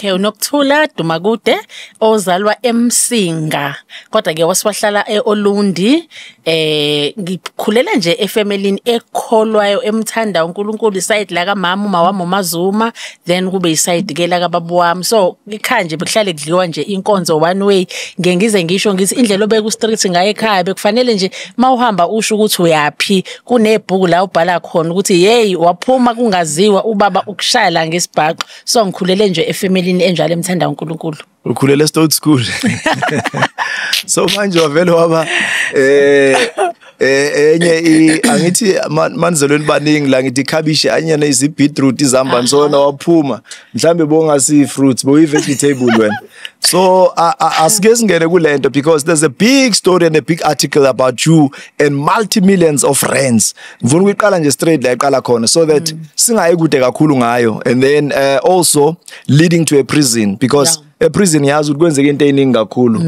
Okay, uNokuthula Dumakude ozalwa eMsinga, kodwa ke wasiwahlala eOlundi. Ngikhulela nje efamilini ekholwayo, emthanda uNkulunkulu. I-side la kamama, uma wami uMazuma, then kube i-side ke la kababa wami. So ikhaya nje bekuhlale kudliwa nje inkonzo one way. Ngeke ngize ngisho ngithi indlela obeka u-street ngayo ekhaya, bekufanele nje mawuhamba usho ukuthi uyapi, kunebhuku la ubhala khona ukuthi hey, waphuma kungaziwa, ubaba ukushaya la ngesibhaxo. So ngikhulele nje efamilini enjalo emthanda uNkulunkulu. Ukhulele Stout School. So manje wavele waba enye angithi manzelweni baningi la, ngithi ikhabishi, anyana, izi-beetroot, izambane. So wena waphuma mhlambe bongasi fruits, boyi vegetable wena. So asike singene kulento because there's a big story and a big article about you and multi millions of rands. Ngifuna ukuyiqala nje straight la iqala khona so that singayi kude kakhulu ngayo, and then also leading to a prison because e-prison yazi ukuthi kwenzeka into eziningi kakhulu,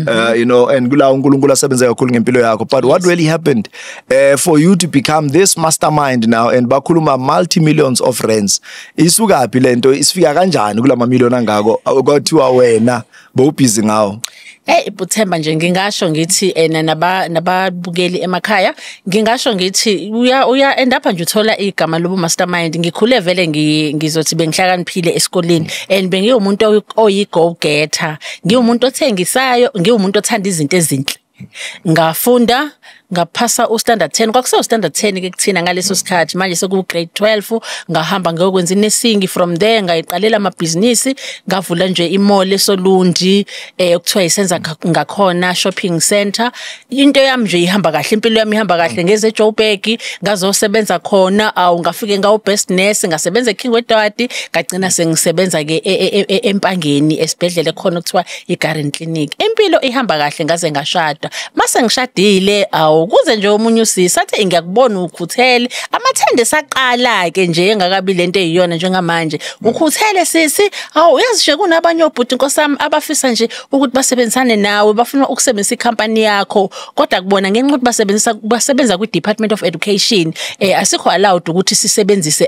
and kula uNkulunkulu asebenza kakhulu ngempilo yakho. But what really happened for you to become this mastermind now and bakhuluma multi millions of rands? Isukaphi lento? Isifika kanjani kulama million angako kwathiwa wena bowubhizi ngawo? Hey Buthemba, nje ngingasho ngithi ena nababukeli emakhaya, ngingasho ngithi uya end up nje uthola igama lobu mastermind. Ngikhule vele ngizothi bengihlakaniphile esikoleni and bengiwumuntu oyi go getter, ngiwumuntu othengisayo, ngiwumuntu othanda izinto ezinhle. Ngafunda, ngaphasa u-standard 10. Kwakusewu standard 10 ke kuthina ngaleso sikhathi, manje seku grade 12. Ngahamba ngiyokwenza i-nursing. From there ngayiqalela amabhizinisi, ngavula nje i-mall eSolundi okuthiwa isenza ngakhona shopping center. Into yami nje ihamba kahle, impilo yami ihamba kahle. Ngeze eJoburg, ngazosebenza khona. Awu, ngafike ngawu best nurse, ngasebenza eKing Edward, ngagcina sengisebenza ke eMpangeni, esibhedlela khona okuthiwa iGarden Clinic. Impilo ihamba kahle ngaze ngashada. Mase ngishadile, awu, kuze nje omunye usisi athi, "Ngiyakubona ukhuthele." Amathende saqala ke nje engakabi lento eyiyona njengamanje. "Ukhuthele sisi, awu, uyazi nje kunabanye obhuti, nkosami, abafisa nje ukuthi basebenzisane nawe, bafuna ukusebenzisa ikhampani yakho, kodwa kubona ngenxa ukuthi basebenza kwi-Department of Education, asikho allowed ukuthi sisebenzise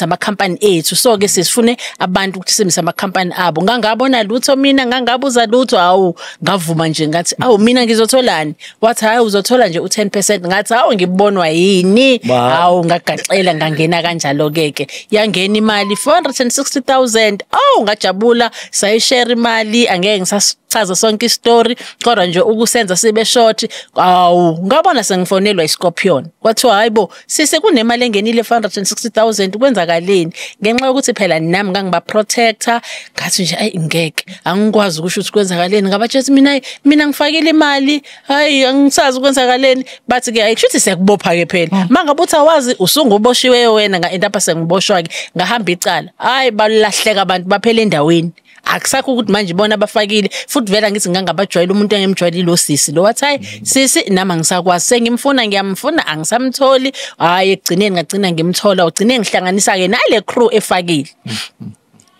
amakhampani ethu, so ke sisifune abantu ukuthi sisebenzise amakhampani abo." Ngangabona lutho mina, ngangabuza lutho. Awu, ngavuma nje, ngathi, "Awu, mina ngizotholani?" Wathi, "Hayi, uzothola nje u10%." Ngathi, "Hawu, ngibonwa yini?" Hawu, ngagaxela, ngangena kanjalo ke. Ke yangena imali, 460,000. Awu, ngajabula, sayishare imali. Angeke ngisachaza sonke i-story, kodwa nje ukusenza sibe short, awu, ngabona sengifonelwa iScorpion. Kwathiwa, "Hayibo sise, kunemali engenile, 460,000, kwenzakaleni?" Ngenxa yokuthi phela nami ngangiba protector, ngathi nje, "Ayi, ngeke, angikwazi ukusho ukuthi kwenzakaleni." Ngabatshela, "Mina, hayi, mina ngifakile imali, hayi, angisazi kwenzakaleni." Bathi ke, "Hayi, kushuthi siyakubopha ke phela mangabe uthi awazi, usunguboshiwe wena." Nga end up sengiboshwa ke, ngahamba icala. Hayi, balahleka abantu, baphela endaweni, akusakho ukuthi manje bona abafakile futhi. Vela ngithi ngangabajwayela umuntu engimjwayele, lo sisi lo wathi, "Hayi sisi, nami angisakwazi, sengimfuna, ngiyamfuna, angisamtholi." Hayi, ekugcineni ngagcina ngimthola, ugcine ngihlanganisa ke nale crew efakile.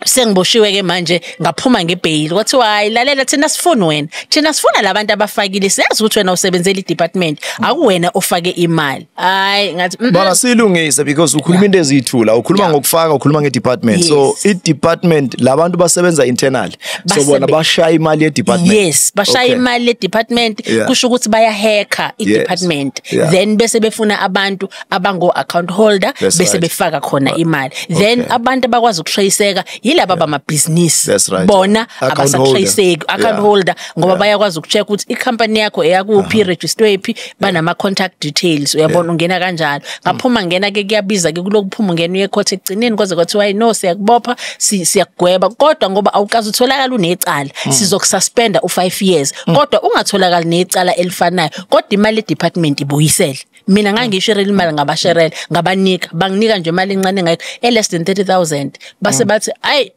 Sengiboshiwe ke manje, ngaphuma ngebhayili. Kwathiwa, "Hayi, lalela, thina sifuna wena, thina sifuna labantu abafakile. Siyazi ukuthi wena usebenzela i-department, akuwena ofake imali." Hayi, ngathi, Bona siyilungise because ukhuluma into eziyithula, ukhuluma ngokufaka, ukhuluma nge-department. So i-department, labantu basebenza internally, so bona bashaya imali ye-department? Yes, bashaya imali ye-department. Kusho ukuthi bayahacka i-department, then bese befuna abantu abango account holder, bese befaka khona imali. Then abantu abakwazi ukutraceka yilaba bamabhizinisi. That's right. Bona Account abasatraceki, holder. Account holder, ngoba bayakwazi ukucheck ukuthi ikhampani yakho eyakuphi, register phi, banama contact details, uyabona, ungena kanjalo. Ngaphuma, ngena ke, kuyabiza ke kulokuphuma, ungena uye court. Ekugcineni kwaze kwathiwa, "Hayi no, siyakubopha, siyakugweba, kodwa ngoba awukaze utholakala unecala, sizokususpenda u5 years, kodwa ungatholakali necala elifanayo, kodwa imali ye-department ibuyisele." Mina ngangiyisherela imali, ngabasherela, ngabanika, banginika nje imali encane ngayikho, e less than 30,000. Base bathi, "Ayi,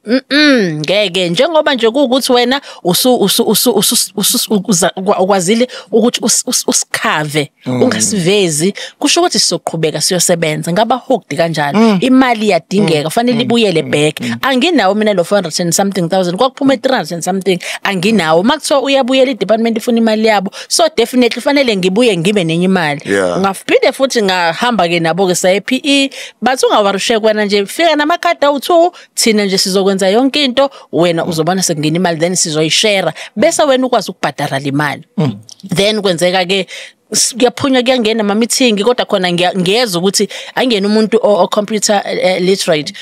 ngeke, njengoba nje kuwukuthi wena usu usu usu usu ukwazile ukuthi usikhave, ungasivezi, kusho ukuthi sizoqhubeka siyosebenza." Ngaba hooked kanjalo. Imali iyadingeka, fanele ibuyele back. Anginawo mina lo 400 and something thousand, kwakuphuma 300 and something, anginawo. Makuthiwa uyabuyela, i-department ifuna imali yabo, so definitely fanele ngibuye ngibe nenye imali. Ngaphinde futhi ngahamba ke nabo ke, saye PE. Bathi, "Ungawarisheki wena nje, fika namakhadi awu2, thina nje." Sizokwenza yonke into, wena uzobona sekungena imali, then sizoyishare, bese wena ukwazi ukubhadara le mali. Then kwenzeka ke, kuyaphunywa, kuyangena ama meeting, kodwa khona ngiyezwa ukuthi angena umuntu o computer literate,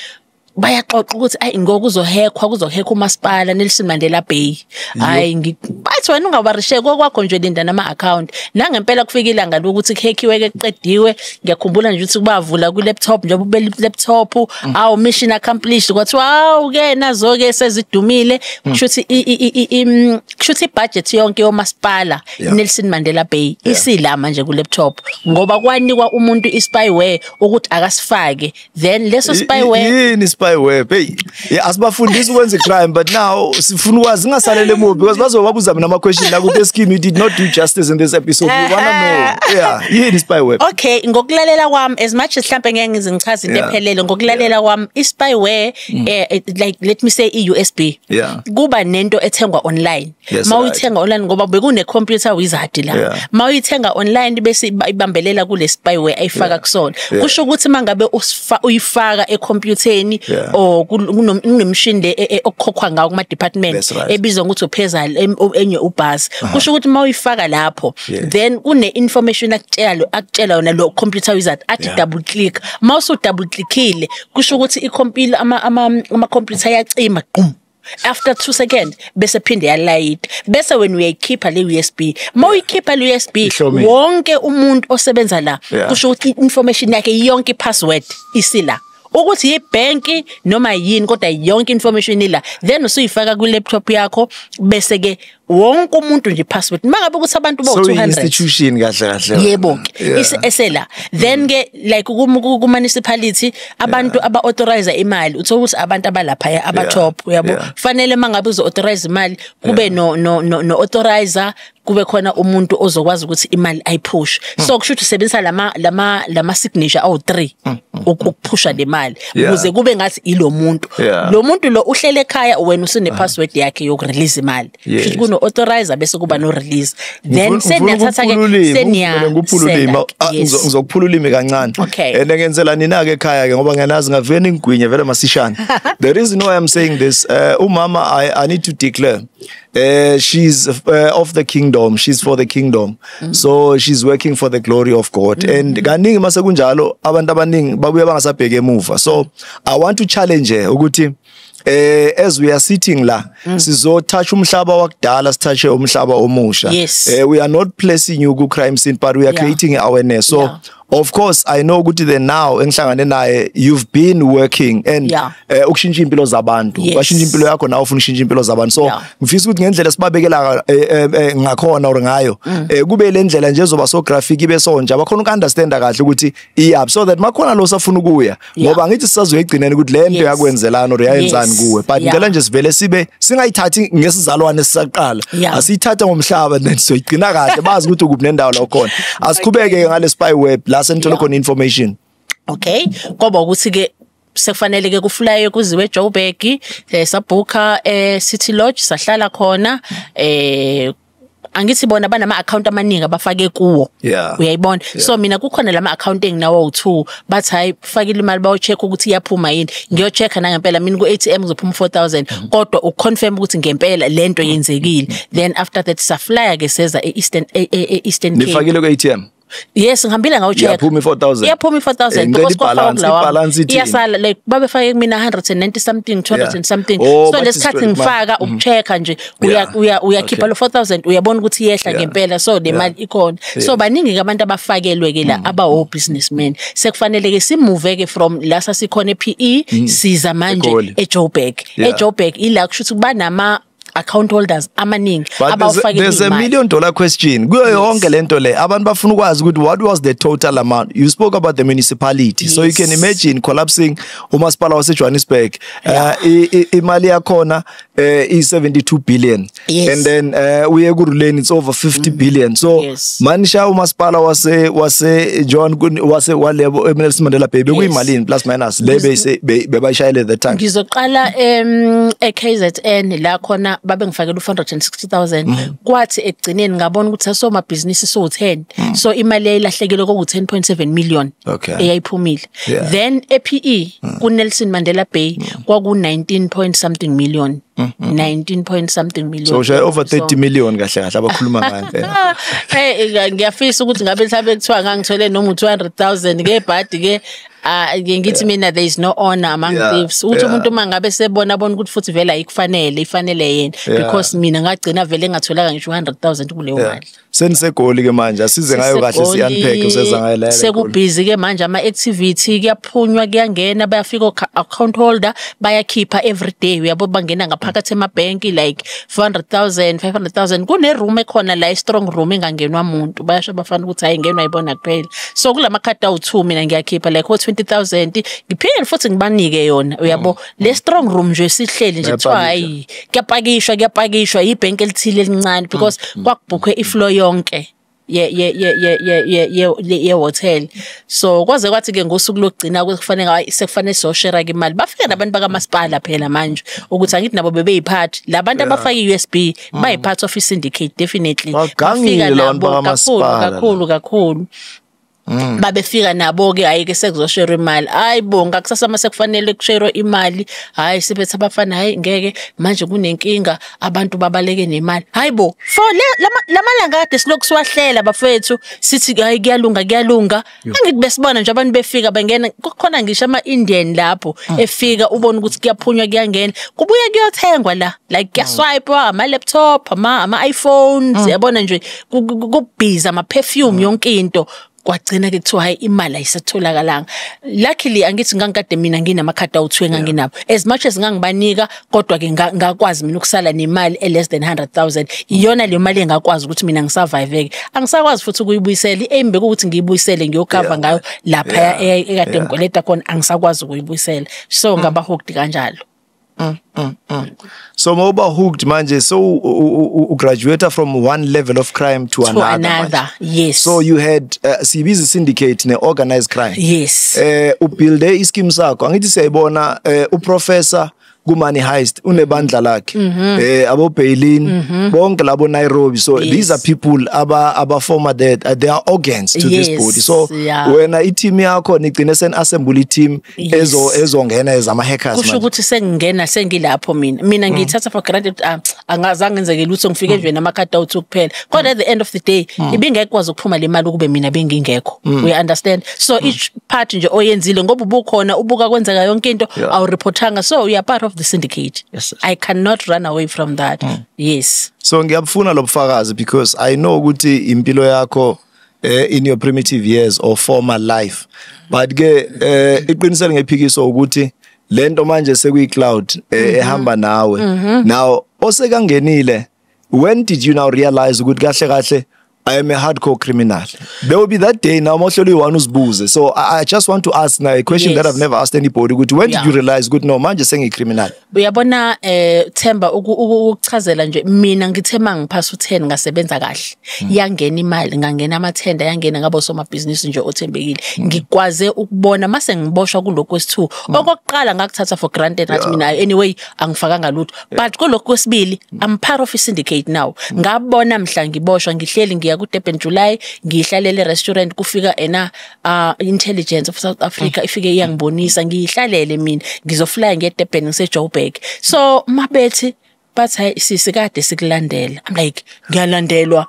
bayaxoxa ukuthi ayi, ngoku kuzohackwa umasipala Nelson Mandela Bay. Hayi, bathi wena ungabarishe kokwakho nje, linda nama account. Nangempela kufika ilanga lokuthi kuhackiwe ke, kuqediwe. Ngiyakhumbula nje ukuthi bavula ku laptop nje, ube laptop, awu, mission accomplished. Kwathiwa awu ke, nazo ke sezidumile. Kushuthi kushuthi ibudget yonke yomasipala Nelson Mandela Bay isila manje ku laptop, ngoba kwanikwa umuntu ispyware ukuthi akasifake, then leso spyware. Yini spyware? Hey, yeah, asibafundisi ukwenza crime, but now sifuna ukwazi, singasalele emuva, because bazobabuza mina ama question la ku scheme. You did not do justice in this episode. We wanna know, yeah, yini spyware? Okay, ngokulalela kwami, as much as mhlambe ngeke ngize ngichaze into ephelele, ngokulalela kwami, ispyware, like, let me say i-USB, kuba nento ethengwa online. Mawuyithenga online, ngoba bekune computer wizard la, mawuyithenga online bese ibambelela kule spyware ayifaka kusona. Kusho ukuthi mangabe uyifaka ekhompyutheni or kunomshini le okukhokhwa ngawo kuma department ebizwa ngokuthi uphezal, enye ubhasi, kusho ukuthi mawuyifaka lapho, then kune information akutshela yona lo computer wizard, athi double click. Mawusu double clickile, kusho ukuthi i-computer, ama computer yacima qum after 2 seconds, bese phinde yalayita, bese wena uyayikhipha le USB. Mawuyikhipha le USB, Ihlomile. wonke umuntu osebenza la, kusho ukuthi information yakhe yonke, password isila, ukuthi yibhenki noma yini, kodwa yonke information ila. Then usuyifaka ku laptop yakho, bese ke wonke umuntu nje password, mangabe ukuthi abantu So bawu 200. Institution kahle kahle. Yebo ke, esela. Then ke, like ku municipality, abantu aba authorize imali, uthola ukuthi abantu abalapha aba top, uyabo. Fanele mangabe uzo authorize imali, kube no authorizer, kube khona umuntu ozokwazi ukuthi imali ayipush. So kusho ukuthi usebenzisa lama signature awu 3 ukuphusha le mali, ukuze kube ngathi ilo muntu. Lo muntu lo uhlele ekhaya, wena usune password yakhe yokurelease imali. Kusho kuno authorizer, bese kuba no release, then seniyathatha ke, seniya Nguphula ulimi. Ah, Yes. Ngizokuphula ulimi kancane. Okay. And ngenzela nina ke ekhaya ke, ngoba ngiyanazi, ngavele ngigwinye vele masishane. The reason why I'm saying this, umama, I need to declare, she's of the kingdom, she's for the kingdom, so she's working for the glory of God, and kaningi mase kunjalo abantu abaningi babuye bangasabheke emuva. So I want to challenge her ukuthi as we are sitting la, sizotouch umhlaba wakudala, sitouche umhlaba omusha. We are not placing you ku crime scene, but we are creating awareness. So of course I know ukuthi the now engihlangane naye, you've been working and ukushintsha impilo zabantu, washintsha impilo yakho, nawe ufuna ukushintsha impilo zabantu. So ngifisa ukuthi ngendlela sibabekela ngakhona or ngayo, kube le ndlela nje ezoba so graphic, ibe so nje abakhona ukunderstanda kahle ukuthi iyaphi, so that makhona lo safuna ukuya, ngoba ngithi sisazoya egcineni ukuthi le nto yakwenzelana or yayenzani kuwe, but ngicela nje sivele sibe singayithathi ngesizalwane sisaqala, asiyithathe ngomhlaba, then soyigcina kahle, bazi ukuthi ukuphi nendawo la khona. Asiqhubeke ngale spy web la senithola khona information. Okay, ngoba ukuthi ke sekufanele ke kuflaye kuziwe eJoburg, sabhuka City Lodge, sahlala khona. Angithi bona banama account amaningi abafake kuwo. Uyayibona? So mina kukhona lama account enginawo u2, bathi hayi, fakile imali, bayo check ukuthi iyaphuma yini. Ngiyo check nangempela mina ku ATM kuzophuma 4000, kodwa uconfirm ukuthi ngempela lento yenzekile. Then after that saflya ke, seza e-Eastern Cape. Nifakile ku ATM? Yes, ngihambile ngawu check. Iyaphuma i-4000? Iyaphuma i-4000. Eh, ngicela Because kwafakwa i-balance, kulawa. i-balance ithini? Iyasala, like babefake kumina 190 something, 200 and something. Oh, So bathi lesikhathi spread ngifaka ukuchecka nje, uya uya uyakhipha lo 4000, uyabona ukuthi iyehla ngempela, so le mali ikhona. So baningi ke abantu abafakelwe ke la, abawo businessmen. Sekufanele ke simove ke from la sasikhona ePE, siza manje eGoli. eJoburg. eJoburg ila kusho ukuthi banama account holders amaningi But abawufakele there's a imali. $1 million question kuyo yonke lento le. Abantu bafuna ukwazi ukuthi what was the total amount. You spoke about the municipality, so you can imagine collapsing umasipala wase Johannesburg, imali yakhona i 72 billion, and then uye ku-Ekurhuleni, it's over 50 billion. So manisha umasipala wase John wase walebo Nelson Mandela Bay, bekuyimalini plus minus le bese bebayishayele the time? Ngizoqala eKZN la khona. Babengifakela u-460,000. Kwathi ekugcineni ngabona ukuthi asomabhizinisi so-10, so imali eyayilahlekile kwaku-10.7 million eyayiphumile. Then e-PE ku-Nelson Mandela Bay kwaku-19 point something million, 19 point something million. So ushaye over 30 million kahle kahle abakhuluma ngayo. Hey, ngiyafisa ukuthi ngabe mhlawumbe kuthiwa ngangithole noma u-200,000 ngebhadi ke. Ah, ngithi mina there is no honor among thieves. Uthi umuntu uma ngabe sebona bona ukuthi futhi vele ayikufanele, ifanele yena, because mina ngagcina vele ngatholaka ngisho 100,000 kuleyo mali. Senisegoli ke manje, asize ngayo kahle, si-unpack useza ngayo la. Sekubhizi ke manje, ama-activity kuyaphunywa, kuyangena, bayafika account holder, bayakhipha every day, uyabo, bangena ngaphakathi emabhenki like 400,000, 500,000. Kune room ekhona la, i-strong room engangenwa muntu. Bayasho abafana ukuthi hayi, ngenwa yibona kuphela. So kulamakhadi awu2 mina ngiyakhipha like o 20,000, ngiphinde futhi ngibanike yona, uyabo, le strong room nje sihleli nje, kuthiwa hayi, kuyapakishwa, kuyapakishwa ibhenki elithile elincane, because kwakubhukhwe ifloor yonke ye hotel. So kwaze kwathi ke ngosuku lokugcina kufanele, hayi, sekufanele sizoshare ke imali. Bafika nabantu bakamasipala phela manje, ukuthi angithi nabo bebeyiphathi labantu abafaka i-USB, bayi-part of i-syndicate definitely. Bagangile labantu nabo kakhulu. Bakamasipala. Kakhulu kakhulu. Babefika nabo ke, hayi ke, sekuzoshare imali. Hayi bo, ngakusasa mase kufanele kushare imali, hayi, sibethe abafana, hayi ngeke manje, kunenkinga, abantu babaleke nemali. Hayi bo, for lamalanga kade silokhu siwahlela bafethu, sithi hayi, kuyalunga, kuyalunga. Angithi besibona nje abantu befika bengena, kukhona ngisho ama-Indian lapho efika, ubone ukuthi kuyaphunywa, kuyangena, kubuye kuyothengwa la, like kuyaswipe ama-laptop, ama-iPhones, yabona nje, kubhizi, ama-perfume, yonke into. Kwagcina ke kuthiwa hayi, imali ayisatholakalanga. Luckily angithi ngangikade mina nginamakhadi awu-2 enganginabo, as much as ngangibanika, kodwa ke ngakwazi mina ukusala nemali e-less than 100,000. Iyona leyo mali engakwazi ukuthi mina ngisurvive ke. Angisakwazi futhi ukuyibuyisela. I-aim bekuwukuthi ngiyibuyisele, ngiyokhava ngayo lapha ekade ngikweleta khona. Angisakwazi ukuyibuyisela, so ngaba hooked kanjalo. So mawuba hooked manje, so u graduate from one level of crime to to another, another manje. Yes. So you had siyibiza syndicate ne-organized crime. Yes. Ubuilde ischeme sakho, angithi siyayibona, uprofessor ku Money Heist unebandla lakhe, abo Berlin bonke labo, Nairobi. So these are people aba former that they are organs to this body. So wena i-team yakho nigcine sen assemble i-team ezongena as ama hackers Kusho manje. ukuthi sengingena, sengilapho mina ngiyithatha for granted, ah, angazange ngenzeke lutho, ngifike nje namakhadi awu2 kuphela, kodwa at the end of the day ibingekwazi ukuphuma le mali ukube mina bengingekho, we understand? So each part nje oyenzile, ngoba ubukhona, ubuka kwenzeka yonke into, awureportanga, so you are part of the syndicate. I cannot run away from that, yes. So ngiyabufuna lobufakazi because I know ukuthi impilo yakho in your primitive years or former life, but ke iqinisele ngephikiso ukuthi lento manje sekuyi cloud ehamba nawe now osekangenile. When did you now realize ukuthi kahle kahle I am a hardcore criminal? There will be that day now mawuhleli uyi-one uzibuze. So I just want to ask now a question that I've never asked anybody, ukuthi when did you realize ukuthi no, manje sengiyi-criminal? Uyabona, Themba, ukuchazela nje, mina ngithe mangiphasa u10 ngasebenza kahle, yangena imali, ngangena amathenda, yangena ngabo somabhizinisi nje othembekile. Ngikwaze ukubona mase ngiboshwa kulokhu kwesi2. Okokuqala ngakuthatha for granted, ngathi mina anyway angifakanga lutho, but kulokhu kwesibili I'm part of a syndicate now. Ngabona mhla ngiboshwa, ngihleli ngiya ku Durban July, ngihlalele restaurant, kufika ena intelligence of South Africa, ifike iyangibonisa, ngihlalele mina ngizofly ngiye Durban, ngise Joburg. So mabethi bathi hayi sisi, kade sikulandela. I'm like, ngiyalandelwa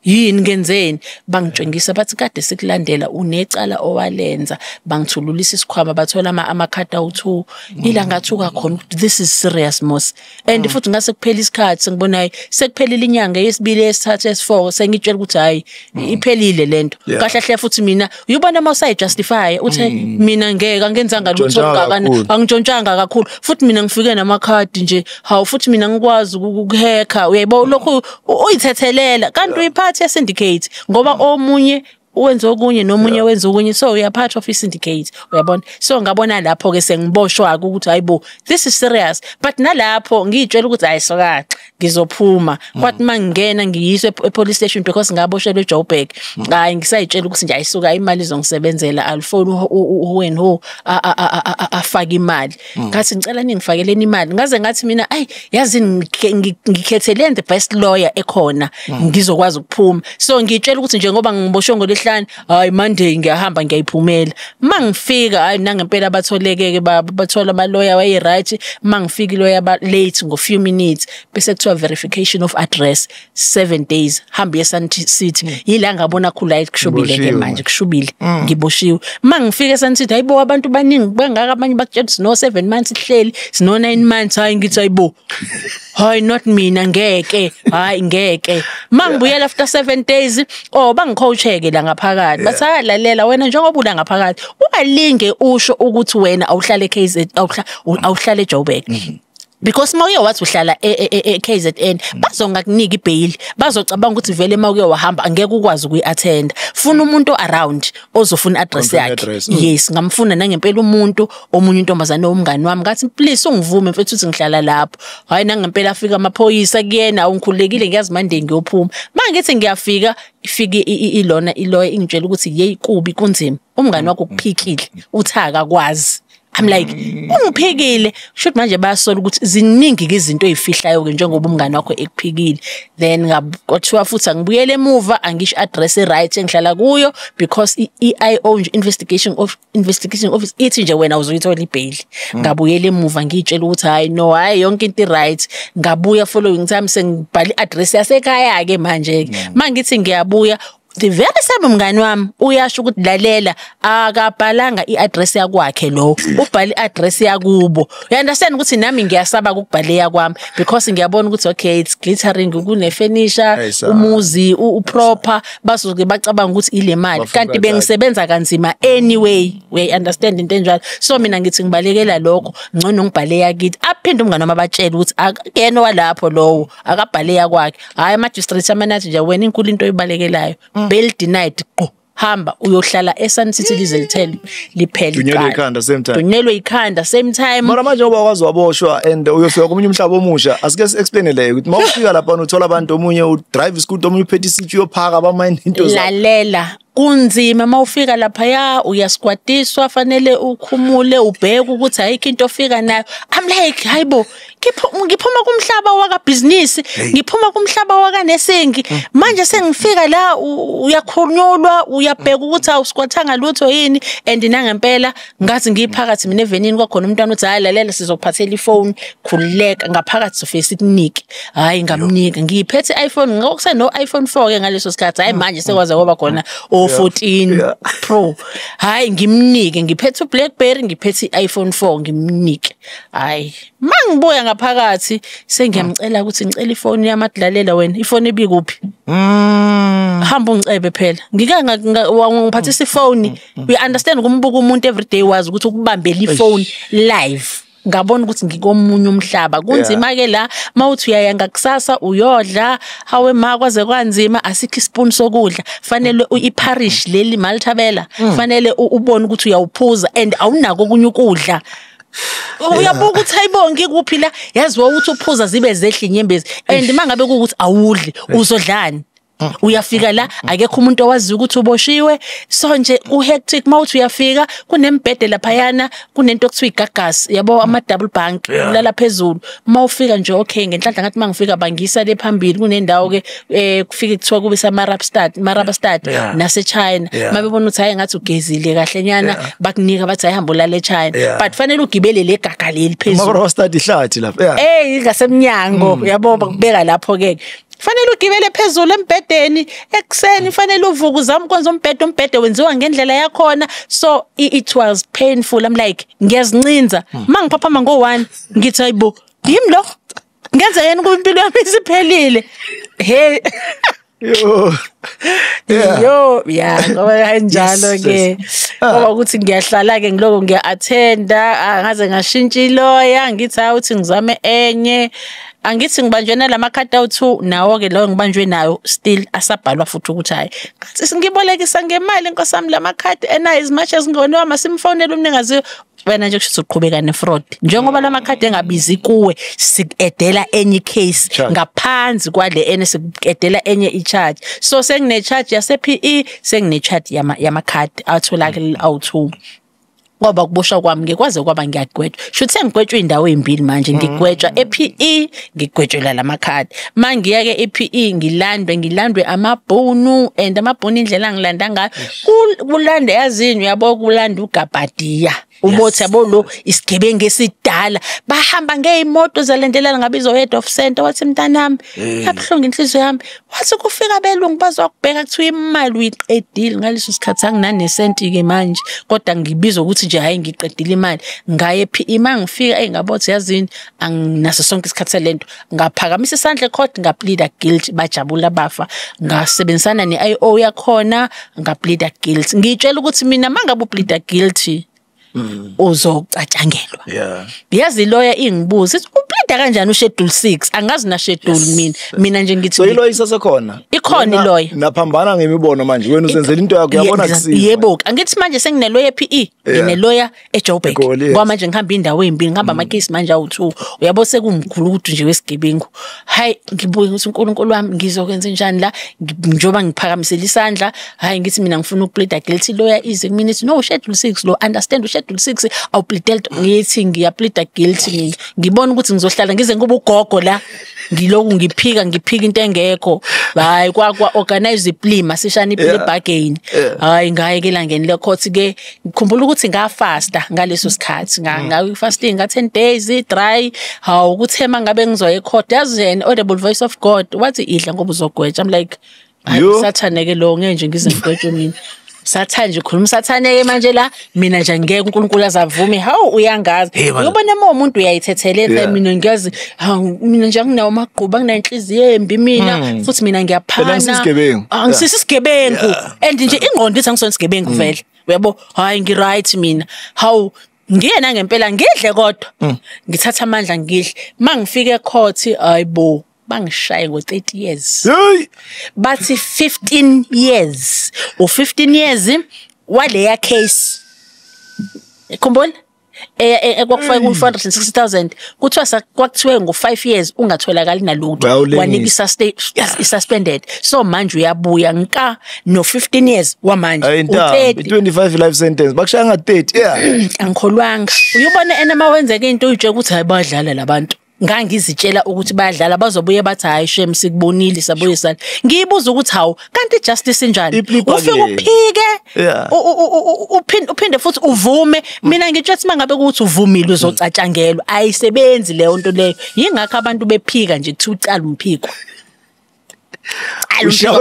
yini, ngenzeni? Bangitshengisa, bathi kade sikulandela, unecala owalenza. Bangithululisa isikhwama, bathola amakhadi awu2. Ila ngathuka khona ukuthi this is serious mos. And futhi ngase kuphela isikhathi, sengibona hayi, sekuphelile inyanga yesibili, yesithathu, yesi4, sengitshela ukuthi hayi, iphelile lento. Kahle hle futhi mina uyubona uma usayi justify uthi mina ngeke angenzanga lutho. Ntshontshanga Ngakana kakhulu. Angitshontshanga kakhulu, futhi mina ngifike namakhadi nje, hawu, futhi mina ngikwazi ukuhacka, uyayibona, lokhu uyithethelela kanti uyiphathi ye syndicate, ngoba omunye Uwenza okunye nomunye wenza okunye, so uya part of i-syndicate, uyabona. So ngabona lapho ke sengiboshwa ukuthi hayibo, this is serious. But nalapho ngiyitshela ukuthi hayi soka, ngizophuma. Kwathi mangingena ngiyiswe e-police station because ngaboshelwe eJoburg. Hayi, ngisayitshela ukuthi nje ayisuka, imali izongisebenzela, alifoni who and who afaka imali. Ngathi ngicela ningifakeleni imali. Ngaze ngathi mina, ayi yazi, ngikhetheleni the best lawyer ekhona, ngizokwazi ukuphuma. So ngitshela ukuthi njengoba ngiboshwe ngolesihlanu, hayi, Monday ngiyahamba ngiyayiphumela. Mangifika, hayi, nangempela batholeke, bathola ama lawyer waye right. Mangifika lawyer ba late ngo few minutes, bese kuthiwa verification of address 7 days, hamba ye Sun City. Yila ngabona khula kushubile ke. Ngiboshiwe. Manje kushubile, ngiboshiwe. Mangifika eSun City, hayibo, abantu baningi bangaka, abanye bakutshela sino 7 months ihleli, sino 9 months. Hayi, ngithi hayibo, hayi, not mina, ngeke, hayi ngeke. Mangibuyela after 7 days, oh, bangicoacheke la ngaphakathi, bathi hayi, lalela wena, njengoba ula ngaphakathi ungalinge usho ukuthi wena awuhlale eKZN, awuhlale eJoburg, because mawuye wathi uhlala e-KZN bazongakunika ibail, bazocabanga ukuthi vele mawuye wahamba angeke ukwazi ukuyi-attend. Funa umuntu around ozofuna address Confirm yakhe. Address. Yes, ngamfuna nangempela umuntu, omunye intombazane womngani wami. Ngathi please ungivume mfethu ukuthi ngihlala lapho. Hayi, nangempela afika amaphoyisa kuyena, ungikhululekile, ngiyazi Monday ngiyophuma. Mangithi ngiyafika, ifike ilona iloya ingitshela ukuthi yeyi, kubi, kunzima, umngani wakho ukuphikile, uthi akakwazi. I'm like, ungiphikile? Shoot, manje bayasola ukuthi ziningi ke izinto ezifihlayo ke njengoba umngani wakho ekuphikile. Then kwathiwa futhi angibuyele emuva, angisho address e-right engihlala kuyo, because i-EIO nje, investigation office, ithi nje wena uzoyithola ibail. Ngabuyela emuva ngiyitshela ukuthi hayi no, hayi, yonke into i-right. Ngabuya following time sengibhala i-address yasekhaya ke manje. Mangithi ngiyabuya, the very same mngani wami uyasho ukuthi lalela, akabhalanga i-address yakwakhe, lo ubhala i-address yakubo. You understand ukuthi nami ngiyasaba ukubhala yakwami because ngiyabona ukuthi okay, it's glittering, kune furniture, Hey, umuzi uproper, bazoke bacabanga ukuthi ile mali Bafuna kanti ukuthatha. Bengisebenza kanzima anyway, we understand into enjalo. So mina ngithi ngibalekela lokho, ngcono ngibhale yakithi. Aphinde umngane wami abatshela ukuthi akuyena walapho lowo, akabhale yakwakhe. Hayi, magistrate amanathi nje, wena inkulu into oyibalekelayo, bail denied, qo, hamba uyohlala eSun City lize lithele liphele Dunyelwe icala. ikhanda same time. Dunyelwe ikhanda same time. Mara manje ngoba wazi waboshwa and uyofika komunye umhlaba omusha, asike si-explain leyo ukuthi mawufika lapha uthola abantu, omunye udrive iscooter, omunye uphethe isitsha, uyophaka, bamayini into zabo. Lalela, kunzima mawufika laphaya, uyasquatiswa, fanele ukhumule, ubheke ukuthi ayikho into ofika nayo. I'm like, hayibo, ngiphuma kumhlaba wakabhizinisi, ngiphuma kumhlaba wakanesingi, manje sengifika la uyakhulunyulwa, uyabheka ukuthi awusquathanga lutho yini. And nangempela ngathi ngiphakathi mina evenini, kwakhona umntwana uthi hayi lalela, sizokuphathela ifoni, khululeka, ngaphakathi sofike sikunike. Hayi, ngamnika ngiyiphethe iPhone, ngokuseno iPhone 4 ke ngaleso sikhathi. Hayi, manje sekwaze kwaba khona o 14 Pro. Hayi, ngimnike ngiphethe uBlackberry, ngiphethe i-iPhone 4, ngimnike. Hayi, mangibuya ngaphakathi sengiyamcela ukuthi ngicela ifoni yami, adlalela wena, ifoni ibikuphi? Hamba ungicebe phela, ngike wangiphathisa ifoni. We understand ukumbuka umuntu everyday, wazi ukuthi ukubambela ifoni live. Ngabona ukuthi ngikomunye umhlaba, kunzima ke la. Mawuthi uyaya ngakusasa uyodla, hawe ma, kwaze kwanzima, asikho ispoon sokudla. Fanele iporridge leli malithabela, fanele ubone ukuthi uyawuphuza and awunako okunye ukudla. Uyabuka ukuthi hayibo, ngikuphi la? Yaziwa ukuthi uphuza zibe zehla inyembezi, and mangabe kuwukuthi awudli, uzodlani? Uyafika la akekho umuntu owaziyo ukuthi uboshiwe, so nje ku-hectic. Mawuthi uyafika kunembhede laphayana, kunento okuthiwa igagasi, yabo, ama-double bunk, ulala phezulu mawufika nje. Okay, ngenhlanhla ngathi mangifika bangisa le phambili, kunendawo ke kufike kuthiwa kube sama-Marabastad, Marabastad nase-China. Mabebona ukuthi hayi, ngathi ugezile kahle nyana, bakunika, bathi hayi, hamba ulale eChina, but fanele ugibele le gaga leli phezulu. Marabastad ihlathi lapha, yeah. Eh, ngasemnyango, yabo, bakubeka lapho ke, fanele ugibele phezulu embhedeni. Ekuseni fanele uvuke uzame ukwenza umbhede, umbhede wenziwa ngendlela yakhona. So it was painful. I'm like, ngiyazincinza mangiphaphama ngo-1, ngithi hayibo, yimi lo, ngenze yini kuba impilo yami isiphelile? Hey. Yo. Yeah. Yo, ya, ngoba kanjalo ke. Ngoba ukuthi ngiyahlala ke, ngiloko ngiya-attenda, ngaze ngashintsha iloya, ngithi hayi, uthi ngizame enye. Angithi ngibanjwe nalamakhadi awu2 nawo ke lo ngibanjwe nayo still asabhalwa futhi ukuthi hayi ngathi singibolekisa ngemali inkosi yami lamakhadi ena as much as ngoniwa masimfonela umnikazi wena nje kusho uqhubeka nefraud njengoba lamakhadi engabizi kuwe sikuedela enye case ngaphansi kwale ene sikuedela enye i-charge. So sengine charge yase PE, sengine charge yamakhadi atholakala awu2. Ngoba kuboshwa kwami ngikwaze kwaba ngiyagwetshwa. Shuthi sengigwetshwa indawo ezimbili manje, ngigwetshwa ePE, ngigwetshela lamakhadi. Mangiya ke ePE ngilandwe amabhunu, and amabhunu indlela angilanda ngayo kulande yazini uyabo kulanda ugabhadiya. Ubothi yabo lo isigebengu esidala bahamba ngeimoto zalendelana ngabizo head of center wathi mntanami yabuhlungu inhliziyo yami wathi kufika belungu bazokubheka kuthiwa imali uyiqedile ngaleso sikhathi anginanesenti ke manje kodwa ngibizwa ukuthi nje hayi ngiqedile imali ngaye PE mangifika engabothi yazini anginaso sonke isikhathi lento ngaphakamisa isandla ecourt ngaplead guilty bajabula bafa ngasebenzisana neIO yakhona ngaplead guilty ngitshela ukuthi mina mangabe uplead guilty uzocatshangelwa. Yazi lawyer ingibuza ithi upleada kanjani uschedule 6 angazi na schedule mina nje ngithi so ilawyer isasekhona ikhona ilawyer naphambana ngemibono manje wena uzenzela into yakho uyabona kusiza. Yebo angithi manje sengine lawyer PE ngine lawyer eJoburg ngoba manje ngihamba indawo ezimbili ngihamba ama case manje awu2 uyabo sekumkhulu ukuthi nje wesigebengu hayi ngibuye ukuthi uNkulunkulu wami ngizokwenza njani la njoba ngiphakamisela isandla hayi ngithi mina ngifuna ukupleada guilty lawyer ize kumina ithi no schedule 6 lo understand uschedule 6 awuplead ngithi ngiyapleada guilty ngibona ukuthi ngizohlala ngize ngibe ugogo la ngiloku ngiphika into engekho hayi kwa organize iplea masishana iplea bargain hayi ngaye ke langeni le court ke ngikhumbula ukuthi ngafasta ngaleso sikhathi ngayi fasting nga 10 days dry hawu ukuthema ngabe ngizoya ecourt yazi an audible voice of God wathi idla ngoba uzogwetsha I'm like hayi sathane ke lo ngenje ngize ngigwetshwe mina sathane nje khuluma sathane ke manje la mina nje ngeke uNkulunkulu azavume hawu uyangazi uyobona uma umuntu uyayithethelela mina ngiyazi mina nje anginawo amagquba anginenhliziyo embi mina futhi mina ngiyaphana angisigebengu and nje ingqondo ithi angisona isigebengu vele uyabo hayi ngi right mina hawu ngiyena ngempela ngidle kodwa ngithatha amandla ngidle mangifike ecourt hayibo bangishaye ngo 30 years bathi 15 years u 15 years waleya case ikhumbula ekwakufaka ku 460,000 kuthiwa kwakuthiwe ngo 5 years ungatholakali nalutho wanikisa suspended so manje uyabuya nka no 15 years wamanje u30 25 life sentence bakushaya nga 30 angikholwanga uyubona ena mawenzeka into uyitshela ukuthi hayi badlala labantu ngangizitshela ukuthi bayadlala bazobuye bathi hayi shem sikubonile sabuyisana ngiyibuza ukuthi hawu kanti justice injani ufike uphike uphinde futhi uvume mina ngitsho ukuthi mangabe ukuthi uvumile uzocatshangelwa ayisebenzi leyo nto leyo yingakho abantu bephika nje kuthi ucala umphiko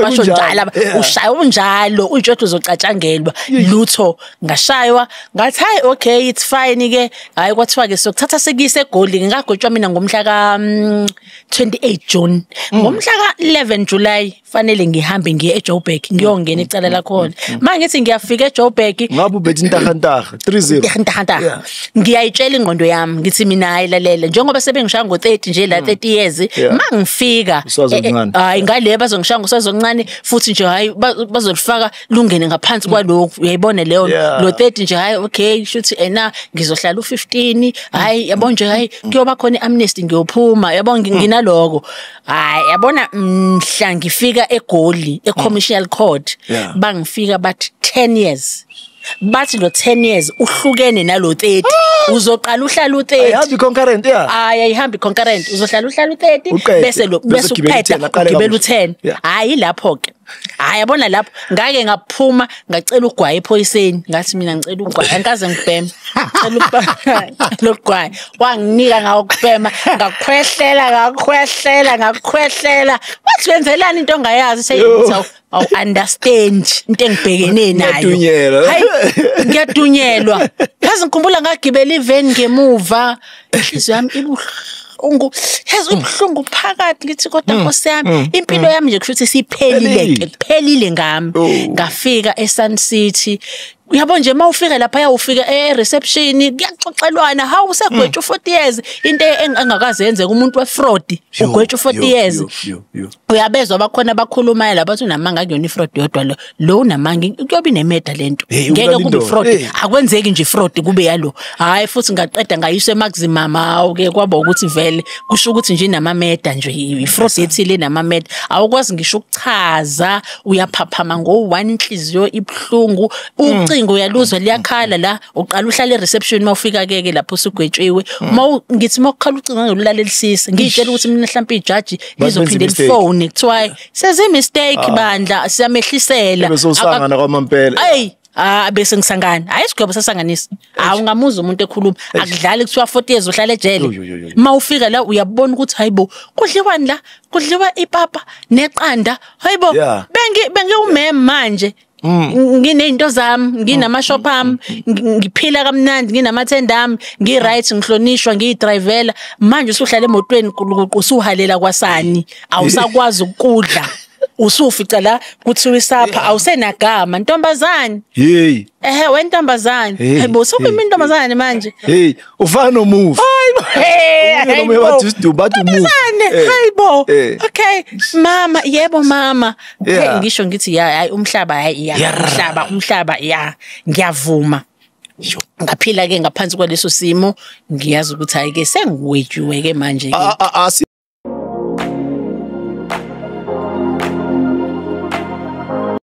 basho njalo ushaya unjalo uyitsho uzocatshangelwa lutho ngashaywa ngathi hayi okay it's fine ke hayi kwathiwa ke sokuthatha sekuyise eGoli ngingagwetshwa mina ngomhla ka 28 June ngomhla ka 11 July fanele ngihambe ngiye eJoburg ngiyongena icala lakhona manje ngithi ngiyafika eJoburg ngabe ubethe intahantaha 30 intahantaha ngiyayitshela ingqondo yami ngithi mina hayi lalela njengoba sebengishaya ngo 30 nje la 30 years mangifika hayi ngale bazongishaya ngosazo oncane futhi nje hayi bazolifaka lungene ngaphansi kwalokhu uyayibona leyo lo 30 nje hayi okay shuthi ena ngizohlala u15 hayi yabo nje hayi kuyoba khona iamnesty ngiyophuma yabo nginaloko hayi yabona mhla ngifika eGoli eCommercial Court bangifika bathi 10 years bathi lo 10 years uhlukene nalo 30 uzoqala uhlala u30 ayihambi concurrent hayi ayihambi concurrent uzohlala uhlala u30 bese lo bese uqeda ugibela u10 hayi lapho ke hayi yabona lapho ngake ngaphuma ngacela ugwayi ephoyiseni ngathi mina ngicela ugwayi angikaze ngibheme ngicela ugwayi wanginika ngawukubhema ngakhwehlela wathi wenzelani into ongayazi seyithi awu understand into engibhekene nayo hayi ngiyadunyelwa yazi ngikhumbula ngagibela iveni ngemuva inhliziyo yami ibuhlungu yazi ubuhlungu phakathi ngithi kodwa Nkosi yami impilo yami nje kusho ukuthi siphelile ke kuphelile ngami ngafika eSun City Uyabo nje mawufika lapha, ufika e reception, kuyaxoxelwana, hawu, usegwetshwa 40 years, into engakaze yenzeka, umuntu we-fraud ugwetshwa 40 years. Yo, yo, yo. Uyabezwa abakhona abakhulumayo la, bathi unamanga, akuyona i-fraud yodwa, lo unamanga, kuyobe ine-murder lento. Hey, ngeke ulala kube indoda. i-fraud. Hey. Akwenzeki nje i-fraud kube yalo. Hayi, futhi ngaqeda ngayiswa e-maximum. Hawu ke, kwaba ukuthi vele kusho ukuthi nje inama-murder nje, i-fraud ethile enama-murder. Awukwazi ngisho ukuchaza, uyaphaphama ngo-one, inhliziyo ibuhlungu, ucingo uyaluzwa liyakhala la. Uqala uhlala e-reception mawufika ke lapho usugwetshiwe. Ngithi mawukhala ucingo ngolulalelisisa, ngiyitshela ukuthi mina mhlawumbe ijaji Bathi benza lizophinde i-mistake. lifone, kuthiwa sezi mistake bandla, siyamehlisela. Bese usangana kwamampela. Ayi, ah, bese ngisangana. Hayi, isigwebo sasanganisa. Hawu, ungamuza umuntu ekhuluma, akudlali, kuthiwa 40 years uhlala ejele. Yo, yo, yo, yo. Mawufika la uyabona ukuthi hayibo, kudliwani la? Kudliwa ipapa neqanda. Hayibo, bengiwumem manje. Nginezinto zami, nginama-shop ami, ngiphila kamnandi, nginamathenda ami, ngi-right, ngihlonishwa, ngiyidrivela. Manje usuhlala emotweni kulukuqu, usuhalela kwasani, awusakwazi ukudla. Usufica la kuthiwa isapha, awusenagama, ntombazane. Hey. Ehe, wentombazane. Hey, Hayibo, sokuyimi hey, intombazane manje. Hey, ufana nomufi. Hayibo, hey, Omunye nomunye hayibo. bathi isidumbu, bathi umufi. Ntombazane, hayibo. Okay, mama, yebo mama. Hey, ngisho ngithi ya, hayi umhlaba, hayi ya, umhlaba, umhlaba ya, ngiyavuma. Ngaphila ke ngaphansi kwaleso simo, ngiyazi ukuthi hayi ke, sengigwetshiwe ke manje ke. A- a- a-